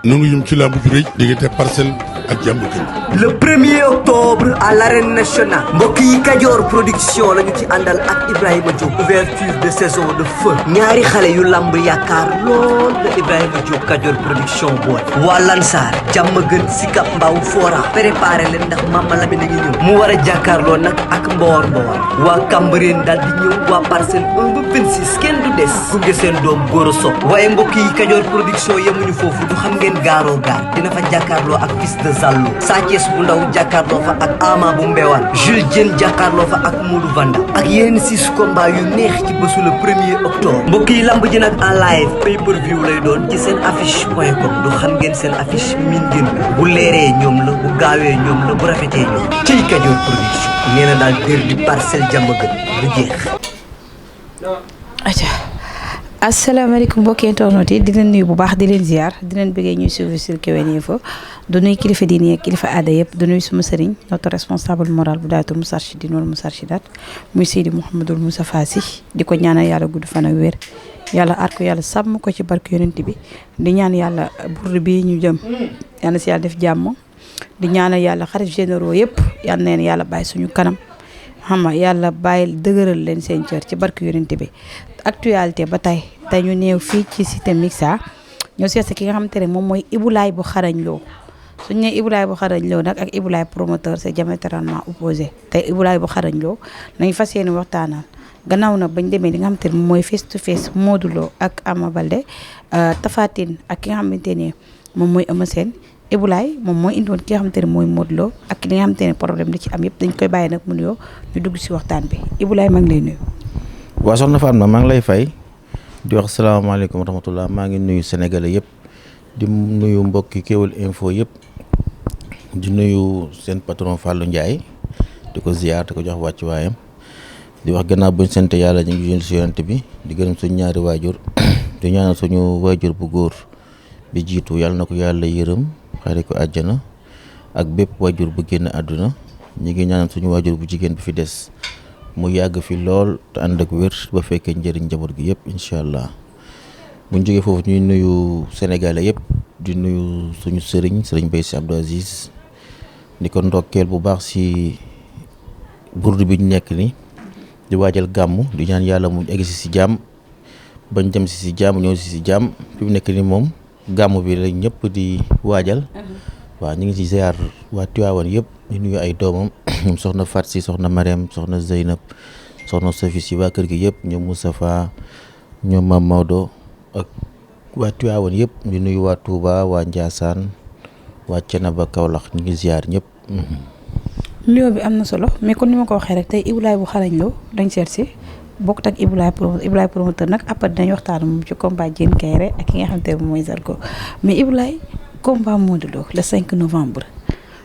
nanu yëm ci lamb ju rëy diggante Parcelles ak Diamaguène. le 1er octobre à l'arène nationale mbokk yi Kajoor production lañu ci àndal ak Ibrahima Diop ouverture de saison de feu ñaari xale yu lamb yaakaar lool la Ibrahima Diop Kajoor production boole waa Lansar Diamaguène Sicap Mbao Fora préparé leen ndax Mama Lamine a ngi ñëw mu war a jàkkaarloo nag ak Mbowar Mbowar waa Cambérène daal di ñëw waa Parcelles 1 ba 26 kenn du des gunge seen doom góor a sopp waaye mbokk yi Kajoor production yemuñu foofu du xam ngeen gaaroo gaar dina fa jàkkaarloo ak fils de Zallo Sathiès bu ndaw jàkkaarloo fa ak Ama bu Mbewaan Jules Diène jàkkaarloo fa ak Modou Vanda ak yeneen 6 combats yu neex ci bésu le 1er octobre mbokk yi lamb ji nag en live pay per view lay doon ci seen affiche.com du xam ngeen seen affiche min ngeen bu leeree ñoom la bu gaawee ñoom la bu rafetee ñoom ciy Kajoor production nee na daal dër di Parcelles Diamaguène bu jeex. asalaamaaleykum mbokki internet yi di leen nuyu bu baax di leen ziar di leen bëggee ñuy suivre sur Kewel Info du nuyu kilifa diine ak kilifa aada yëpp du nuyu suma sëriñ notre responsable moral bu daayatul Moustarchidine wal Moustarchidaat muy Seydi Mouhamadul Moustapha Sy di ko ñaanal yàlla gudd fan ak wér yàlla aar ko yàlla sàmm ko ci barke yonent bi di ñaan yàlla burdu bi ñu jëm yàlla si yàlla def jàmm di ñaanal yàlla xarit généraux yëpp yal na leen yàlla bàyyi suñu kanam xam nga yàlla bàyyi dëgëral leen seen cër ci barke yonent bi actualité ba tey ñu néew fii ci cité Mixa ñoo seet ki nga xamante ne moom mooy Ibou Laye bu xarañ loo suñu nee Ibou Laye bu xarañ loo nag ak Ibou Laye promoteur c'est diamétralement opposé tey Ibou Laye bu xarañ loo nañ fas yéene waxtaanal gannaaw na bañ demee li nga xamante ne moom mooy face to face Modou Lo ak Ama Baldé Tapha Tine ak ki nga xamante ne moom mooy Eumeu Sène Ibou Laye moom mooy indiwoon ki nga xamante ne mooy Modou Lo ak li nga xamante ne problème da ci am yëpp dañ koy bàyyi nag mu nuyoo ñu dugg si waxtaan bi Ibou Laye maa ngi lay nuyu. waaw soxna Fatma maa ngi lay fay di wax salaamaaleykum wa rahmatullah maa ngi nuyu sénégalais yëpp di nuyu mbokki Kewel Info yëpp di nuyu seen patron Fallou Ndiaye di ko ziar di ko jox wàccu waayam di wax gannaaw buñ sant yàlla ñu ngi jël si yonent bi di gërëm suñu ñaari waajur di ñaanal suñu waajur bu góor bi jiitu yàlla na ko yàlla yërëm xare ko àjjana ak bépp waajur bu génn àdduna ñu ngi ñaanal suñu waajur bu jigéen bi fi des mu yàgg fi lool te ànd ak wér ba fekkee njëriñ njaboot gi yëpp incha allah bu ñu jógee foofu ñuy nuyu sénégalais yëpp di nuyu suñu sëriñ Baye Sy Abdou Aziz di ko ndokkeel bu baax si burdu bi ñu nekk ni di waajal gàmmu di ñaan yàlla mu egg si jàmm bañ dem si jàmm ñëw si jàmm fi mu nekk ni moom gàmmu bi la ñëpp di waajal waaw ñu ngi ci ziar waa Tiwaawan yëpp di nuyu ay doomam ñoom soxna Fat si soxna Mariam soxna Zeynab soxna Sofi si waa kër gi yëpp ñoom Moustapha ñoom Mam Maodo ak waa Tiwaawan yëpp di nuyu waa Touba waa Ndiassane waa Thiénaba Kaolack ñu ngi ziar ñëpp. nuyoo bi am na solo mais kon ni ma ko waxee rek tey Ibou Laye bu xarañ loo dañ seet si bokkut ak Ibou Laye promoteur nag après dañ waxtaan moom ci combat Diène Kaïré ak ki nga xamante ne mooy Zarko mais Ibou Laye combat Modou Lo le 5 novembre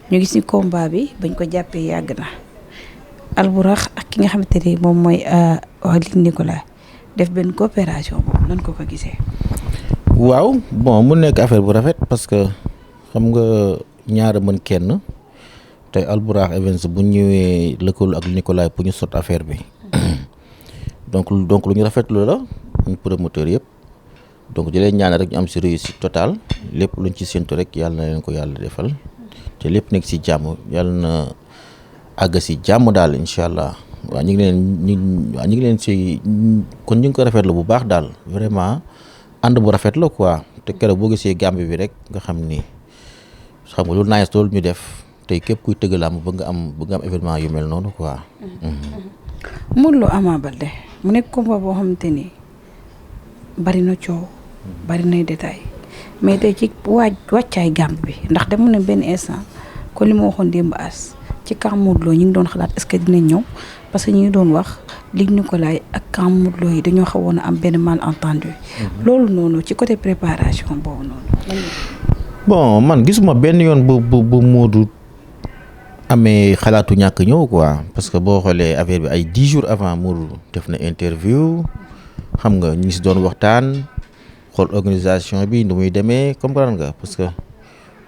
ñu gis ni combat bi bañ ko jàppee yàgg na Alburax ak ki nga xamante ne moom mooy Luc Nicolaï def benn coopération boobu nan ko gisee. waaw bon mu nekk affaire bu rafet parce que xam nga ñaara mën kenn tey Alburax Events bu ñëwee lëkkaloo ak Luc Nicolaï pour ñu sot affaire bi donc lu ñu rafetlu la ñu promoteur yëpp. donc di leen ñaan rek ñu am si réussite totale lépp luñ ci séntu rek yàlla na leen ko yàlla defal te lépp nekk si jàmm yàlla na àgg si jàmm daal incha allah waaw ñu ngi leen si kon ñu ngi ko rafetlu bu baax daal vraiment ànd bu rafet la quoi te keroog boo gisee Gambie bi rek nga xam ni xam nga lu nice loolu ñu def tey képp kuy tëgg làmb bëgg nga am événement yu mel noonu quoi. Modou Lo Ama Baldé mu nekk combat boo xamante ni bari na coow. bari nay détail mais tey ci wàccaay Gambie bi ndax dem na benn instant kon li ma waxoon démb as ci camp Modou Lo ñu ngi doon xalaat est-ce que dinañ ñëw parce que ñu ngi doon wax Luc Nicolaï ak camp Modou Lo yi dañoo xawoon a am benn malentendu. loolu noonu ci côté préparation boobu noonu. bon man gisuma benn yoon bu Modou amee xalaatu ñàkk ñëw quoi parce que boo xoolee affaire bi ay 10 jours avant Modou def na interview xam nga ñu ngi si doon waxtaan. xool organisation bi nu muy demee comprendre nga parce que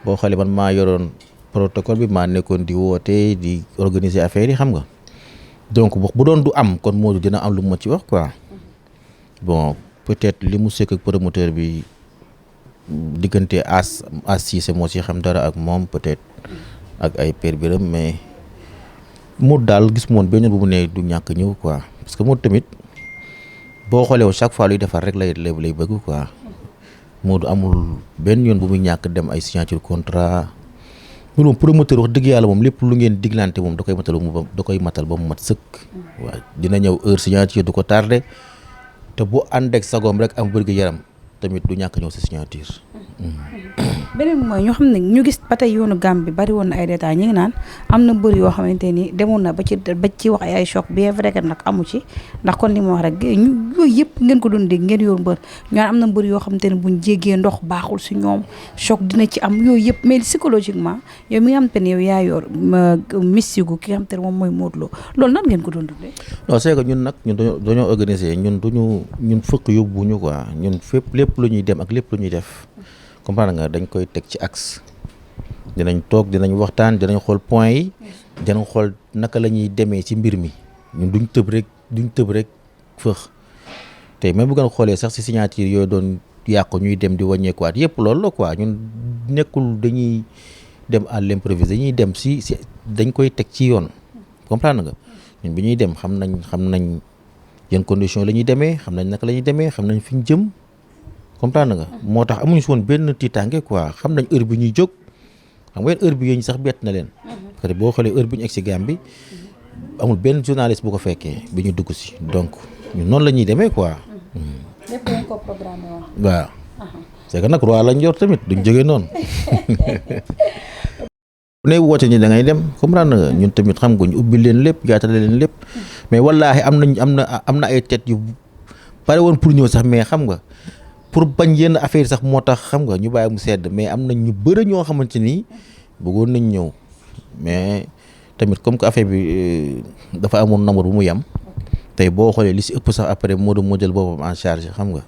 boo xoolee man maa yoroon protocole bi maa nekkoon di woote di organiser affaire yi xam nga donc bu doon du am kon Modou dina am lu ma ci wax quoi bon peut-être li mu sekk ak promoteur bi diggante As Cissé moo ci xam dara ak moom peut-être ak ay Père Birame mais Modou daal gis moon benn bu mu ne du ñàkk ñëw quoi parce que Modou tamit boo xoolee chaque fois luy defar rek lay bëgg quoi Modou amul benn yoon bu muy ñàkk dem ay signature contrat moom promoteur wax dëgg yàlla moom lépp lu ngeen diglante moom da koy matal ba mu mat sëkk waaw dina ñëw heure signature du ko tardé te bu ànd ak sagoom rek am bërgi yaram tamit du ñàkk ñëw si signature. beneen mooy ñu xam ne ñu gis ba tey yoonu Gambie bi bari woon na ay détails ñu ngi naan am na mbër yoo xamante ni demoon na ba ci wax ay choc bien vrai que nag amu ci ndax kon li ma wax rek ñu yooyu yëpp ngeen ko doon dégg ngeen yor mbër ñu am na mbër yoo xamante ne buñ jéggee ndox baaxul si ñoom choc dina ci am yooyu yëpp mais psychologiquement yow mi nga xamante ne yow yaa yor mystique gu ki nga xamante ne moom mooy Modou Lo loolu nan ngeen ko doon dundee. non c'est que ñun nag ñun dañoo organiser ñun fëkk yóbbuñu quoi ñun fépp lépp lu ñuy dem ak lépp lu ñuy def comprendre nga dañ koy teg ci axe dinañ toog dinañ waxtaan dinañ xool point yi dinañ xool naka la ñuy demee ci mbir mi ñun duñ tëb rek fëx tey même bu ngeen xoolee sax ci signature yooyu doon yàqu ñuy dem di wàññeekuwaat yëpp loolu la quoi ñun nekkul dañuy dem à l'improviste dañuy dem si dañ koy teg ci yoon comprendre nga ñun bi ñuy dem xam nañ yan condition la ñuy demee xam nañ naka la ñuy demee xam nañ fi ñu jëm comprendre nga moo tax amuñu si woon benn tiitaange quoi xam nañ heure bi ñuy jóg xam nga heure bi yéen sax bett na leen parce que boo xoolee heure bi ñu egg si Gambie amul benn journaliste bu ko fekkee bi ñu dugg si donc ñun noonu la ñuy demee quoi. lépp dañ ko programmé woon. waaw c'est que nag roi lañ yor tamit duñ jógee noonu. bu ne woote ñi da ngay dem comprendre nga ñun tamit xam nga ñu ubbi leen lépp jaatale leen lépp mais wallaahi am na ay tête yu pare woon pour ñëw sax mais xam nga pour bañ yenn affaire sax moo tax xam nga ñu bàyyi mu sedd mais am nañ ñu bëri ñoo xamante ni bëggoon nañ ñëw mais tamit comme que affaire bi dafa amoon nombre bu mu yem tey boo xoolee li si ëpp sax après moo jël boppam en charge xam nga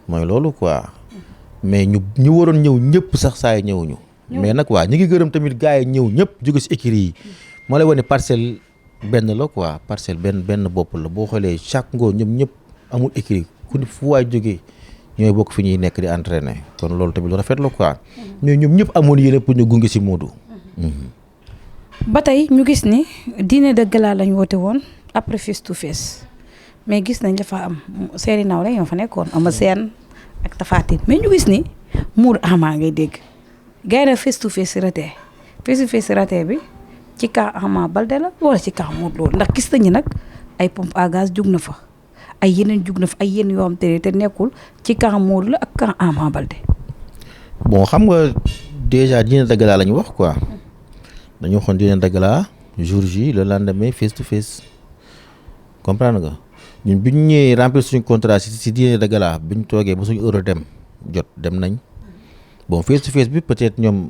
mooy loolu quoi mais ñu waroon ñëw ñëpp sax saa yi ñëwuñu. mais nag waa ñi ngi gërëm tamit gars yi ñëw ñëpp jóge si écurie yi moo lay wane parcelle benn la quoi parcelle benn bopp la boo xoolee chaque ngoon ñoom ñëpp amul écurie ku ne fu waay jógee ñooy bokk fi ñuy nekk di entraîner kon loolu tamit lu rafet la quoi mais ñoom ñëpp amoon yéene pour ñu gunge si Modou. ba tey ñu gis ni dîner de gala lañ woote woon après face to face mais gis nañ dafa am seeni naw la ñoo fa nekkoon ama seen ak Tapha Tine mais ñu gis ni Modou Ama ngay dégg. gars yi face to face raté bi ci cas Ama Baldé la wala ci cas Modou Lo ndax gis nañu nag ay pompe à gaz jug na fa ay yeneen jug na fa ay yenn yoo xam te nekkul ci cas Modou la ak cas Ama Baldé. bon xam nga déjà dîner de gala la ñu wax quoi dañu waxoon dîner de gala jour J le lendemain face to face comprendre nga ñun bi ñu ñëwee remplir suñu contrat si dîner de gala bi ñu toogee ba suñu heure dem nañ. bon face to face bi peut-être ñoom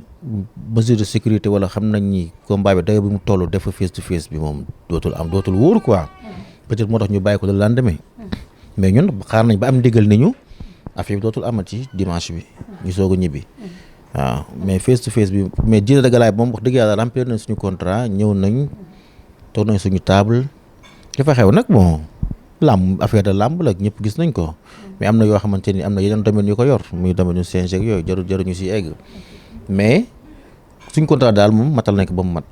mesure de sécurité wala xam nañ ni combat bi dayo bi mu toll def face to face bi moom dootul wóor quoi peut-être moo tax ñu bàyyi ko le lendemain mais ñun xaar nañ ba am ndigal ni ñu affaire bi dootul amati dimanche bi ñu soog a ñibbi waaw mais face to face bi mais dîner de gala moom wax dëgg yàlla remplir nañ suñu contrat ñëw nañ toog nañ suñu table li fa xew nag bon làmb affaire de làmb la ñëpp gis nañ ko mais am na yoo xamante ni am na yeneen domaine yu ko yor muy domaine yu CNG ak yooyu jaruñu si egg mais suñ contrat daal moom matal nañ ko ba mu mat.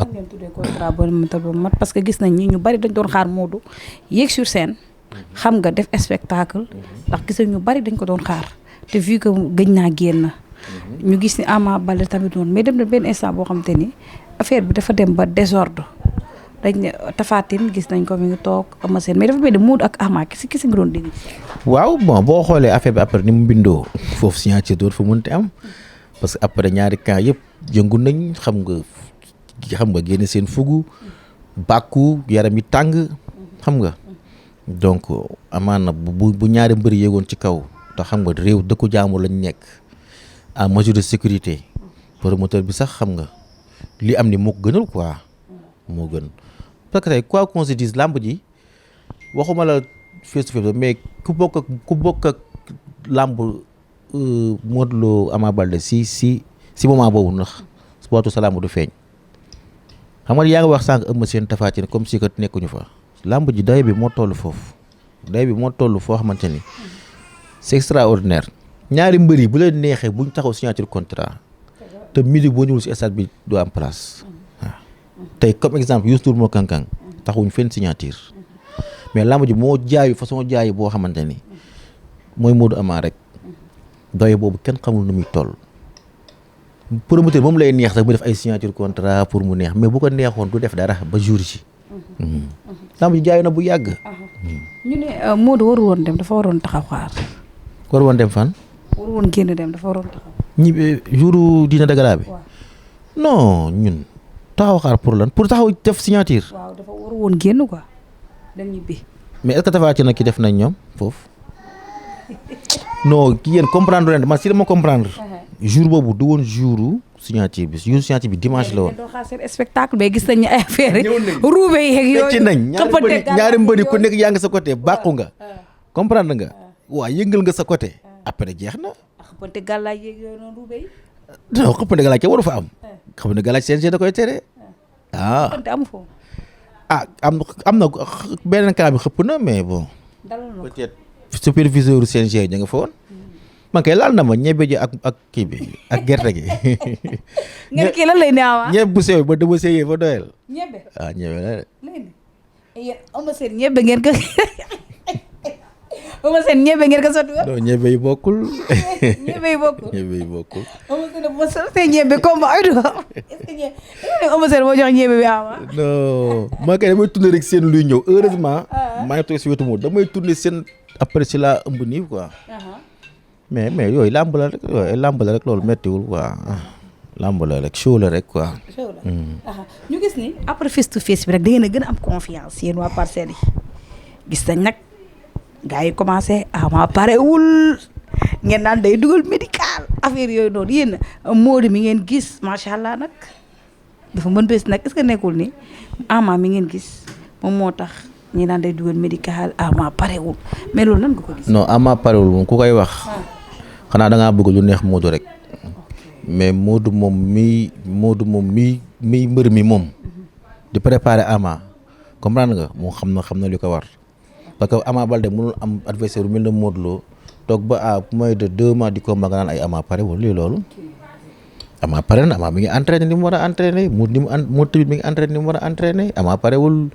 ak ngeen tuddee contrat ba mu matal ba mu mat parce que gis nañ ñi ñu bari dañ doon xaar Modou yéeg sur scène xam nga def spectacle ndax gis nañ ñu bari dañ ko doon xaar te vu que gëj naa génn ñu gis ni Ama Baldé tamit noonu mais dem na benn instant boo xamante ni affaire bi dafa dem ba désordre. dañ ne Tapha Tine gis nañ ko mi ngi toog ama seen mais dafa mel ni Modou ak Ama kisi nga doon dégg. waaw bon boo xoolee affaire bi après ni mu bindoo foofu signature door fa mënti am parce que après ñaari camp yëpp yëngu nañ xam nga génne seen fugu bàkku yaram yi tàng xam nga donc amaana bu ñaari mbëri yéegoon ci kaw te xam nga réew dëkku jaamur lañ nekk en mesure de sécurité promoteur bi sax xam nga li am ni moo ko gënal quoi moo gën. parce que tey quoi qu'on se dise làmb ji waxuma la face to face mais ku bokk ak làmb Modou Lo Ama Baldé si moment boobu ndax sportu sa làmb du feeñ xam nga yaa ngi wax sànq Eumeu Sène Tapha Tine comme si que nekkuñu fa làmb ji day bi moo toll foofu day bi moo toll foo xamante ni c'est extraordinaire ñaari mbër yi bu leen neexee buñ taxaw signature contrat te midi boo ñëwul si stade bi doo am place waaw tey comme exemple Youssou Ndour moo kankang taxawuñ fenn signature mais lamb ji moo jaayu façon jaayu boo xamante ni mooy Modou Ama rek doye boobu kenn xamul nu muy toll promoteur moom lay neex sax bu def ay signature contrat pour mu neex mais bu ko neexoon du def dara ba jour ji lamb ji jaayu na bu yàgg. ñu ne Modou waru woon dem dafa waroon taxaw xaar. war woon dem fan. waru woon génn dem dafa waroon taxaw. ñi jour dina dagalaa bi. non ñun taxaw xaar pour lan pour taxaw def signature. waaw dafa waru woon génn quoi dem ñibbi. mais est-ce que Tapha Tine ki def nañ ñoom foofu non ki yéen comprendre leen man si dama comprendre jour boobu du woon jouru signature bi jour signature bi dimanche la woon. doo xaar seen spectacle mais gis nañu ay affaire yi. ruube yeeg yooyu ci nañ ñaari mbëri ku nekk yaa ngi sa côté bàqu nga comprendre nga waaw yëngal nga sa côté après jeex na. xëppante gàllaaj yeeg yooyu noonu ruube yi. non xëppante gàllaaj ca waru fa am. xëppante gàllaaj CNG da koy tere. xëppante amu foofu. am na beneen cas bi xëpp na mais bon. peut-être superviseur CNG ña nga fa woon. man kay laal na ma ñebe ji ak kii bi ak gerte gi. ngeen kii lan lay neewa. ñebe bu sew ba dama seeyee ba doyal. ñebe ñebe la de. léegi yéen ama seen ñebe ngeen ko ama seen ñebe ngeen ko sotti woon. non ñebe yi bokkul. ñebe yi bokkul. ñebe yi bokkul. ama seen bu sottee ñebe comme ay do est-ce que ama seen moo jox ñebe bi ama. non man kay damay tourner rek seen luy ñëw heureusement. maa ngi toog si wetu moom damay tourner seen après si laa ëmb nii quoi. mais yooyu làmb la rek loolu méttiwul quoi làmb la rek show la rek quoi. show la ñu gis ni après face to face bi rek da ngeen a gën a am confiance yéen waa Parcelles yi gis nañ nag gars yi commencé Ama parewul ngeen naan day dugal médical affaire yooyu noonu yéen Modou mi ngeen gis macha allah nag dafa mën bés nag est-ce que nekkul ni Ama mi ngeen gis moom moo tax ñi naan day dugal médical Ama parewul mais loolu nan nga ko gis. non Ama parewul moom ku koy wax. xanaa da ngaa bëgg lu neex Modou rek mais Modou moom mii mbër mi moom di préparer Ama comprendre nga moom xam na li ko war parce que Ama Baldé mënul am adversaire bu mel ne Modou Lo toog ba à moins de 2 mois di combat nga naan ay Ama parewul lii loolu. Ama pare na Ama mi ngi entraîné ni mu war a entraîné Modou tamit mi ngi entraîné ni mu war a entraîné Ama parewul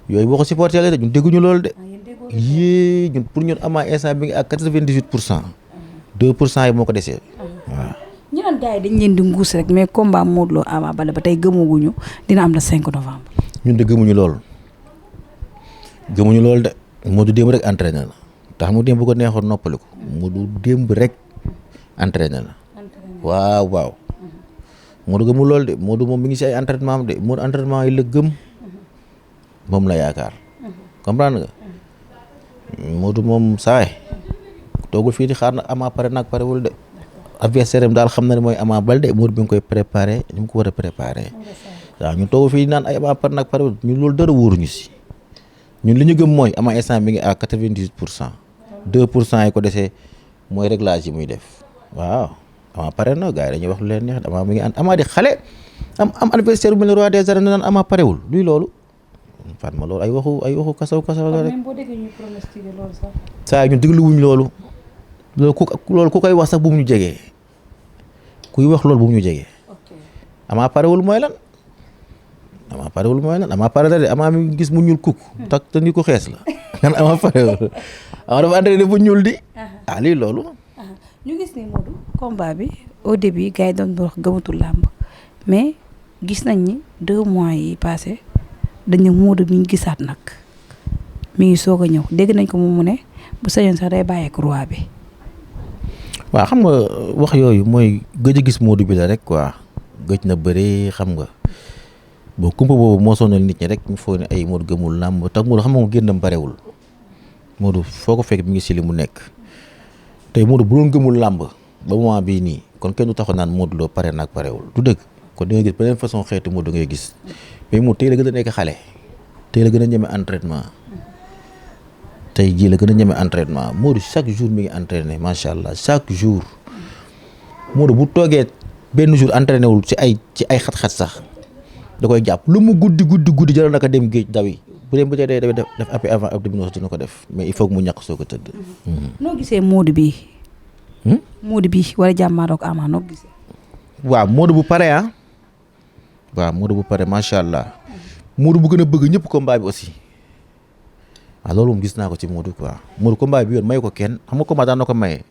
yooyu boo ko supporté la ñun dégguñu loolu de. yii ñun pour ñun Ama instant bi ngi à 98%. 2% yi moo ko desee waaw. ñu naan gars yi dañ leen di nguus rek mais combat Modou Lo Ama Baldé ba tey gëmaguñu dina am le 5 novembre. ñun de gëmuñu loolu de Modou démb rek entraîné na tax mu démb bu ko neexoon noppaliku Modou démb rek entraîné na waaw Modou gëmul loolu de Modou moom mi ngi si ay entraînement am de Modou entraînement yi la gëm moom la yaakaar comprendre nga Modou moom saay toogul fii di xaar na Ama pare nag parewul de adversaire am daal xam na ne mooy Ama Baldé Modou bi nga koy préparé ni mu ko war a préparé waaw ñun toogul fii naan ay Ama pare nag parewul ñun loolu dara wóoruñu si ñun li ñu gëm mooy Ama instant bi ngi à 98%. 2% yi ko desee mooy réglage yi muy def waaw Ama pare na gars yi dañuy wax lu leen neex Ama mi ngi Ama di xale am adversaire bu mel ne roi des arènes naan Ama parewul luy loolu Fatma loolu ay waxu kasaw la rek saa ñun dégluwuñ loolu ku koy wax sax bu mu ñu jegee kuy wax loolu bu mu ñu jegee Ama parewul mooy lan Ama pare na de Ama mi gis mu ñuul kuk tak te ni ko xees la kan Ama parewul Ama dafa entraîné bu ñuul di lii loolu ñu gis ni Modou combat bi au début gars yi doon wax gëmatul làmb mais gis nañ ni 2 mois yi passé dañ ne Modou mi ngi gisaat nag mi ngi soog a ñëw dégg nañ ko mu ne bu sañoon sax day bàyyeek roi bi. waaw xam nga wax yooyu mooy gëj a gis Modou bi la rek quoi gëj na bëri xam nga bon kumpa boobu moo sonal nit ñi rek ñu foog ne ay Modou gëmul làmb tax Modou xam nga mu génnam barewul Modou foo ko fekk mi ngi si li mu nekk tey Modou bu doon gëmul làmb ba moment bii nii kon kenn du taxaw naan Modou Lo pare nag parewul du dëgg kon da ngay gis beneen façon xeetu Modou ngay gis mais Modou tey la gën a nekk xale tey la gën a ñeme entraînement tey jii la gën a ñeme entraînement Modou chaque jour mi ngi entraîné macha allah chaque jour Modou bu toogee benn jour entraîné wul ci ay xat-xat sax da koy jàpp lu mu guddi jaral naka dem géej daw yi bu dee day def appui avant abdominaux dina ko def mais il faut que mu ñàkk soo ko tëdd. noo gisee Modou bi Modou bi war a jàmmaaroog Ama noo gisee. waaw Modou bu pare waaw Modou bu pare macha allah Modou bu gën a bëgg ñëpp combat bi aussi waaw loolu moom gis naa ko ci Modou quoi Modou combat bi yoon may ko kenn xam nga combat daan na ko maye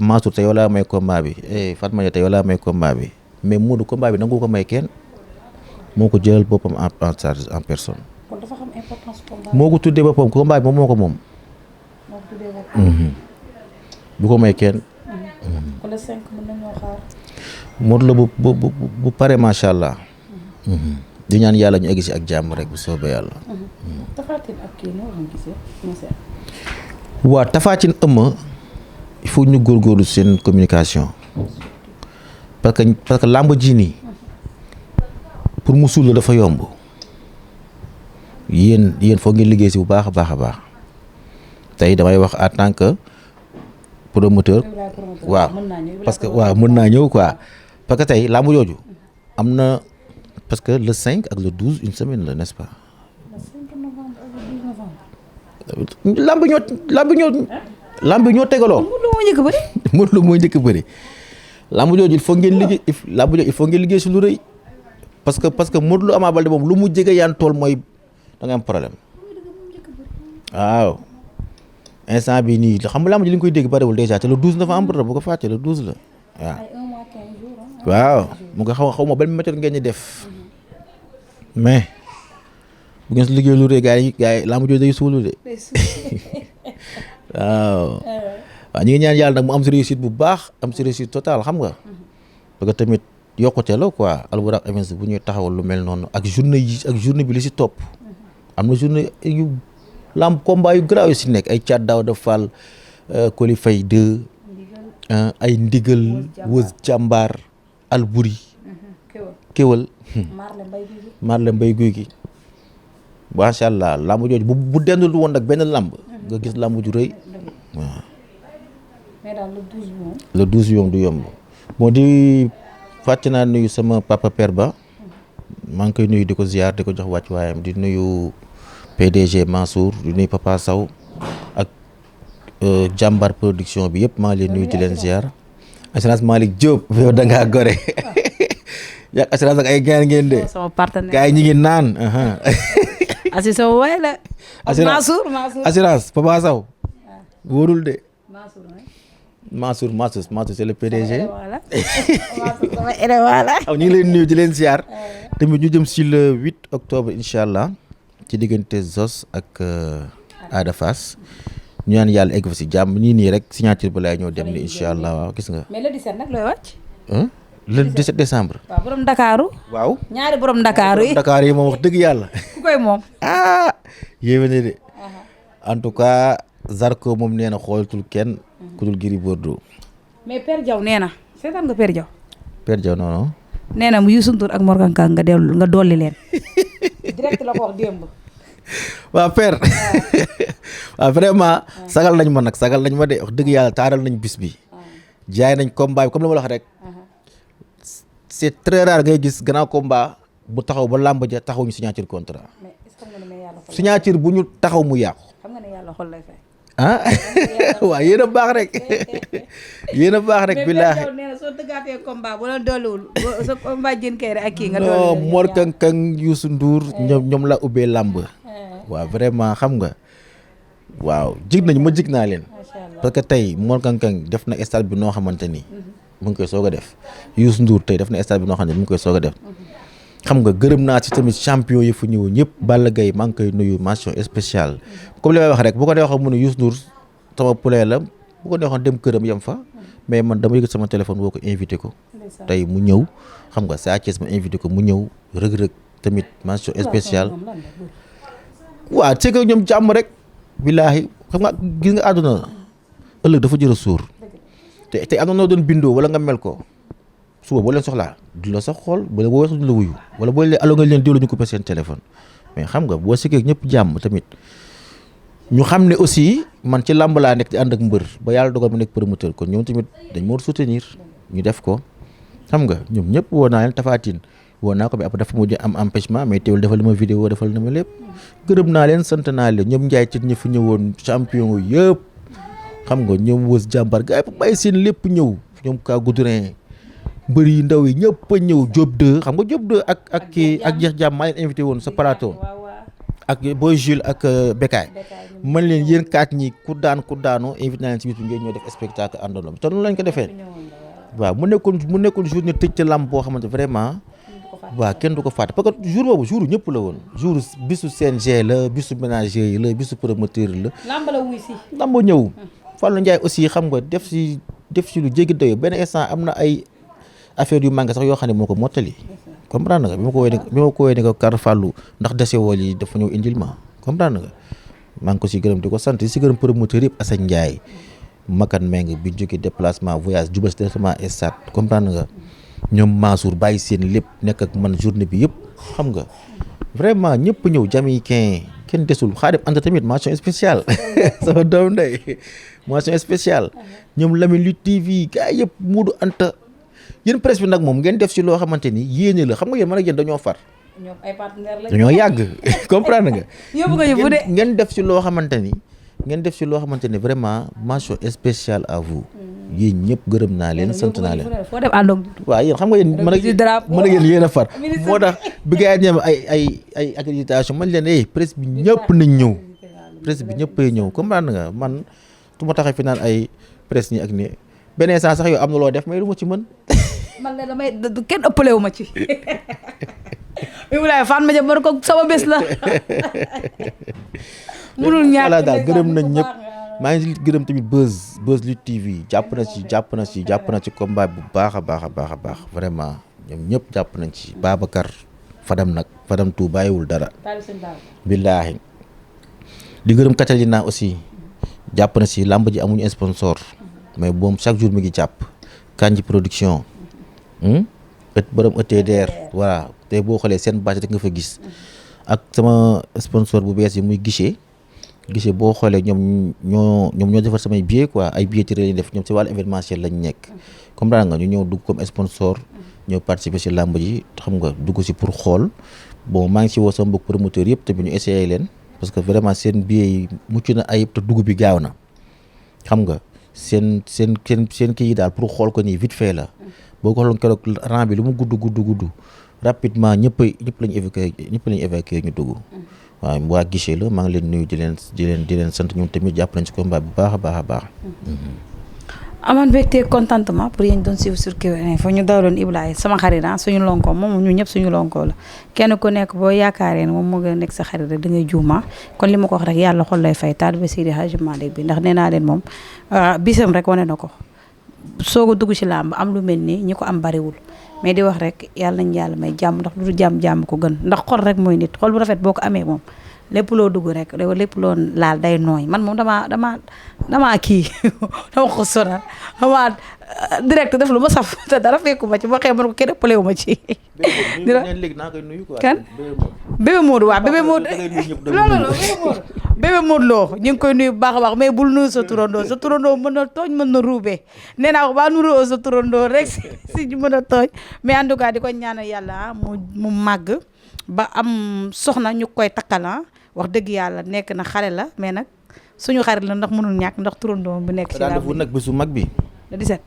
Mansour te yow laa may combat bi Fatma te yow laa may combat bi mais Modou combat bi nangu ko may kenn moo ko jëlal boppam en charge en personne. kon dafa xam importance combat. moo ko tuddee boppam combat bi moom moo ko moom. moo ko tuddee boppam. bu ko may kenn. kon le 5 mën nañoo xaar. Modou la bu pare macha allah. di ñaan yàlla ñu egg si ak jàmm rek bu soobee yàlla. Tapha Tine ak kii noo leen gisee. waa Tapha Tine Eumeu il faut ñu góorgóorlu seen communication parce que làmb ji nii pour mu suul la dafa yomb yéen foog ngeen liggéey si bu baax a baax a baax tey damay wax en tant que promoteur. waaw parce que waaw mën naa ñëw quoi parce que tey làmb jooju am na parce que le 5 ak le 12 une semaine la n'est-ce pas. lamb ñoo tegaloo. Modou Lo moo njëkk bëri. lamb jooju il faut ngeen liggéey il faut ngeen liggéey si lu rëy parce que Modou Lo Ama Baldé moom lu mu jege yaan tool mooy da nga am problème waaw instant bi nii xam nga lamb ji li nga koy dégg bariwul déjà te le 12 novembre bu ko fàtte le 12 la waaw mu nga xaw ma ban méthode ngeen ñu def mais bu ngeen si liggéey lu rëy gars yi lamb jooju day suulu de waaw ñu ngi ñaan yàlla nag mu am si réussite bu baax am si réussite totale xam nga parce que tamit yokkute la quoi Albourakh Events bu ñuy taxawal lu mel noonu ak journée bi li si topp am na journée yu lamb combat yu garaaw yu si nekk ay Thiat Daouda Fall Coly Faye 2 ay ndigal wës jàmbaar Albouri kéwal Marle Mbaye guy gi macha allah lamb jooju bu dendul woon nag benn lamb nga gis lamb ju rëy waaw. mais daal le 12 moom du yomb moo di fàtte naa nuyu sama papa père ba maa ngi koy nuyu di ko ziar di ko jox wàcc waayam di nuyu PDG Mansour di nuyu Papa Sow ak jàmbar production bi yëpp maa ngi leen nuyu di leen ziar assurance Malick Diop yow da ngaa gore yak assurance ak ay gaan ngeen de sama partenaire gars yi ñi ngi naan Assis Sow waay la assurance Papa Sow wóorul de Mansour c'est le PDG ñu ngi leen nuyu di leen ziar tamit ñu jëm si le 8 octobre incha allah ci diggante Zos ak Ada Fass ñu naan yàlla egg fa si jàmm nii rek signature ba laay ñëw dem ni incha allah waaw gis nga. mais le 17 nag looy wàcc. le 17 décembre. waaw borom Dakaru. waaw ñaari borom Dakaru yi. Dakar yi moom wax dëgg yàlla. ku koy moom. yéeme na de. en tout cas Zarko moom nee na xoolatul kenn ku dul Gris Bordeaux. mais Père Diaw nee na seetaan nga Père Diaw. Père Diaw non. nee na Youssou Ndour ak Morgan Kang nga dolli leen. direct la ko wax démb. waaw Père. waaw vraiment sagal nañ ma nag sagal nañ ma de wax dëgg yàlla taaral nañ bis bi. jaay nañ combat bi comme la ma la wax rek. c'est très rare ngay gis gannaaw combat bu taxaw ba làmb ja taxaw ñu signature contrat. signature bu ñu taxaw mu yàqu. xam nga ne yàlla xol lay fay. waaw yéen a baax rek yéen a baax rek. billaahi mais nee na soo dëggaatee combat bu la dolliwul sa combat jën kay rek ak kii nga. non Mor Kang Kang Youssou Ndour ñoom la ubbee làmb. waaw vraiment xam nga waaw jig naa leen. parce que tey Mor Kang Kang def na stade bi noo xamante ni. mu ngi koy soog a def Youssou Ndour tey def na stade bi noo xam ne mu ngi koy soog a def. xam nga gërëm naa ci tamit champion yi fu ñëw ñëpp Balla Gaye maa ngi koy nuyu mention spéciale comme li may wax rek bu ko neexoon mu ne Youssou Ndour sama poulet la bu ko neexoon dem këram yem fa mais man dama yëg sama téléphone woo ko invité ko tey mu ñëw xam nga Sa Thiès ma invité ko mu ñëw rëg-rëg tamit mention spéciale waaw c'est que ñoom jàmm rek billaahi xam nga gis nga àdduna ëllëg dafa jër a suur te am na noo doon bindoo wala nga mel ko suba boo leen soxlaa du la sax xool boo weesu du la wuyu wala boo leen allo nga leen déglu ñu coupé seen téléphone mais xam nga boo sikkee ñëpp jàmm tamit ñu xam ne aussi man ci làmb laa nekk di ànd ak mbër ba yàlla dogal ma nekk promoteur kon ñoom tamit dañ ma war soutenir ñu def ko xam nga ñoom ñëpp woo naa leen Tapha Tine woo naa ko mais après dafa mujj am empêchement mais teewul defal na ma vidéo defal na ma lépp gërëm naa leen sant naa leen ñoom njaay ci ñi fi ñëwoon champion yëpp xam nga ñoom wës jàmbar gars yi bàyyi seen lépp ñëw ñoom kaa Goudrin mbër yi ndaw yi ñëpp a ñëw Diop 2 xam nga Diop 2 ak kii ak Jeex Jàmm maa leen invité woon sa plateau ak Boy Jules ak Bekay man leen yéen kaat ñi ku daanu invité naa leen si bis bi ngeen ñoo def spectacle àndoon bi te noonu lañ ko defee waaw mu nekkoon journée tëj ca lamb boo xamante vraiment waaw kenn du ko fàtte parce que jour boobu jour ñëpp la woon jour bisu CNG la bisu ménager yi la bisu promoteur la lamb la wuy si lamb ñëw Fallou Ndiaye aussi xam nga def si lu jéggi doyo benn instant am na ay affaire yu manqué sax yoo xam ne moo ko mottali comprendre nga bi ma ko woowee ne ko kar Fallou ndax dese wool yi dafa ñëw indil ma comprendre nga maa ngi ko si gërëm di ko sant si gërëm promoteur yëpp Assane Ndiaye Makan Meng bi jóge déplacement voyage jubal si directement stade comprendre nga ñoom Mansour bàyyi seen lépp nekk ak man journée bi yëpp xam nga vraiment ñëpp ñëw Jamaïcain kenn desul Xaadim Anta tamit mention spéciale sama doom ndey mention spéciale ñoom Lamine Lutte TV gars yëpp Moodu Anta yéen presse bi nag moom ngeen def si loo xamante ni yéene la xam nga yéen man ak yéen dañoo far ñoom ay partenaires lañ dañoo yàgg comprendre nga yóbbu nga yóbbu de ngeen def si loo xamante ni vraiment mention spéciale à vous yéen ñëpp gërëm naa leen sant naa leen foo dem àndoog waaw yéen xam nga yéen mën a yéen a far moo tax bi gars yi ñëw ay accréditation man leen presse bi ñëpp nañ ñëw presse bi ñëpp ay ñëw comprendre nga man tu ma taxee fi naan ay presse ni ak ni beneen saa sax yow am na loo def mais du ma ci mën man la damay kenn ëppalewu ma ci Ibrahima Fane ma jëm ko sama bés la munul ñàkk daal gërëm nañ ñëpp maa ngi gërëm tamit Buzz Lutte TV jàpp na ci combat bu baax a baax vraiment ñoom ñëpp jàpp nañ ci Babacar Fadam tu bàyyiwul dara billaahi di gërëm Catalina aussi jàpp na si làmb ji amuñu sponsor mais boom chaque jour mi ngi jàpp Kanji production borom ETDR voilà te boo xoolee seen bâche rek nga fa gis ak sama sponsor bu bees yi muy guichet boo xoolee ñoom ñoo defar samay billets quoi ay billetterie lañuy def ñoom si wàllu événementiel lañ nekk comprendre nga ñu ñëw dugg comme sponsor ñëw participer si làmb ji xam nga dugg si pour xool bon maa ngi si woo sama mbokk promoteur yëpp tamit ñu essayé leen parce que vraiment seen billet yi mucc na ayib te dugg bi gaaw na xam nga seen kii yi daal pour xool ko nii vite fait la boo ko xooloon keroog rang bi lu mu gudd rapidement ñëpp lañu évacuer ñu dugg waaw waa guichet la maa ngi leen nuyu di leen sant ñoom tamit jàpp nañ ci combat bu baax a baax amoon mbégte contentement pour yéen doon suivre sur Kewel Info ñu dawloon Ibrahima sama xarit suñu lonko moom ñu ñëpp suñu lonko la kenn ku nekk boo yaakaaree ne moom moo gën a nekk sa xarit rek da ngay juuma kon li ma ko wax rek yàlla xol lay fay taalibe Seydi Hadji Malick bi ndax nee naa leen moom bisam rek wane na ko soog a dugg ci làmb am lu mel nii ñi ko am bariwul mais di wax rek yàlla nañ yàlla may jàmm ndax lu dul jàmm ko gën ndax xol rek mooy nit xol bu rafet boo ko amee moom lépp loo dugg rek lépp loo laal day nooy man moom damaa kii dama ko sonal dama direct def lu ma saf te dara fekku ma ci boo xee man ko kenn ëppalewu ma ci léegi naa koy nuyu quoi kan bébé Modou waaw bébé Modou loolu bébé Modou loo ñu ngi koy nuyu bu baax a baax mais bul nuyu sa turandoo mën na tooñ mën na ruubee nee naa ko baa nuroo sa turandoo rek si mën a tooñ mais en tout cas di ko ñaanal yàlla mu màgg ba am soxna ñu koy takkal wax dëgg yàlla nekk na xale la mais nag suñu xarit la ndax mënul ñàkk ndax turandoo bu nekk ci la bu nag bésu mag bi le 17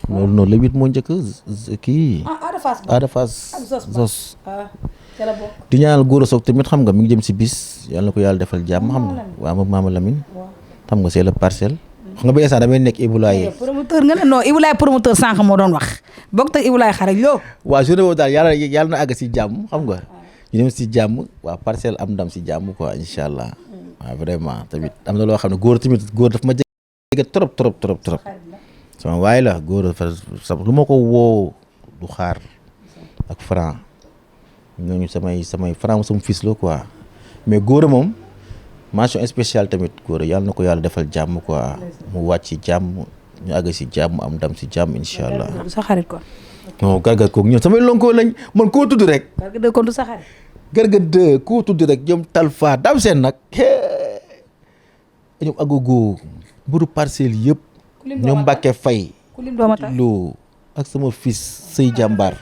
non le 8 moo njëkk kii Ada Fass Zos di ñaanal Gora Sock tamit xam nga mi ngi jëm si bis yàlla na ko yàlla defal jàmm xam nga waaw moom Mama Lamine xam nga c'est la parcelle xam nga ba instant damay nekk Ibulaay promoteur nga ne non Ibulaay promoteur sànq moo doon wax bokk te Ibulaay xarañ loo waaw journée boobu daal yàlla na àgg si jàmm xam nga ñu dem si jàmm waaw parcelle am ndam si jàmm quoi incha allah waaw vraiment tamit am na loo xam ne góor daf ma jege trop sama waay la góor dafa lu ma ko woo du xaar ak Franc ñooñu samay Franc sama fils la quoi mais góor moom mention spéciale tamit góor yàlla na ko yàlla defal jàmm quoi mu wàcc ci jàmm ñu àgg si jàmm am ndam si jàmm incha allah. du sa xarit quoi. non Garga kooku ñoom samay lonkoo lañ man koo tudd rek. Garga 2 kon du sa xarit. Garga 2 koo tudd rek ñoom Talfa dam seen nag ñoom agogo mburu parcelle yëpp. ñoom Mbacke Faye. loo ak sama fils Sey Jàmbaar.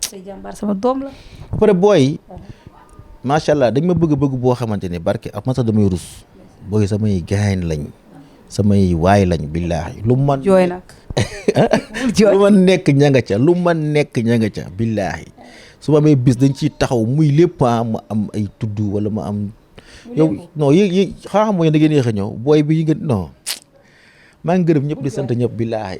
Sey Jàmbaar sama doom la. ba pare booy macha allah dañ ma bëgg boo xamante ne barke ak man sax damay rus booy samay gaañ lañ samay waay lañ billaahi lu man jooy nag lu ma nekk ña nga ca lu ma nekk ña nga ca billaahi su ma amee bis dañ ciy taxaw muy lépp ma am ay tudd wala ma am yow non yi xaa xam mooy da ngeen yéex a ñëw booy bi yi nga non maa ngi gërëm ñëpp di sant ñëpp billaahi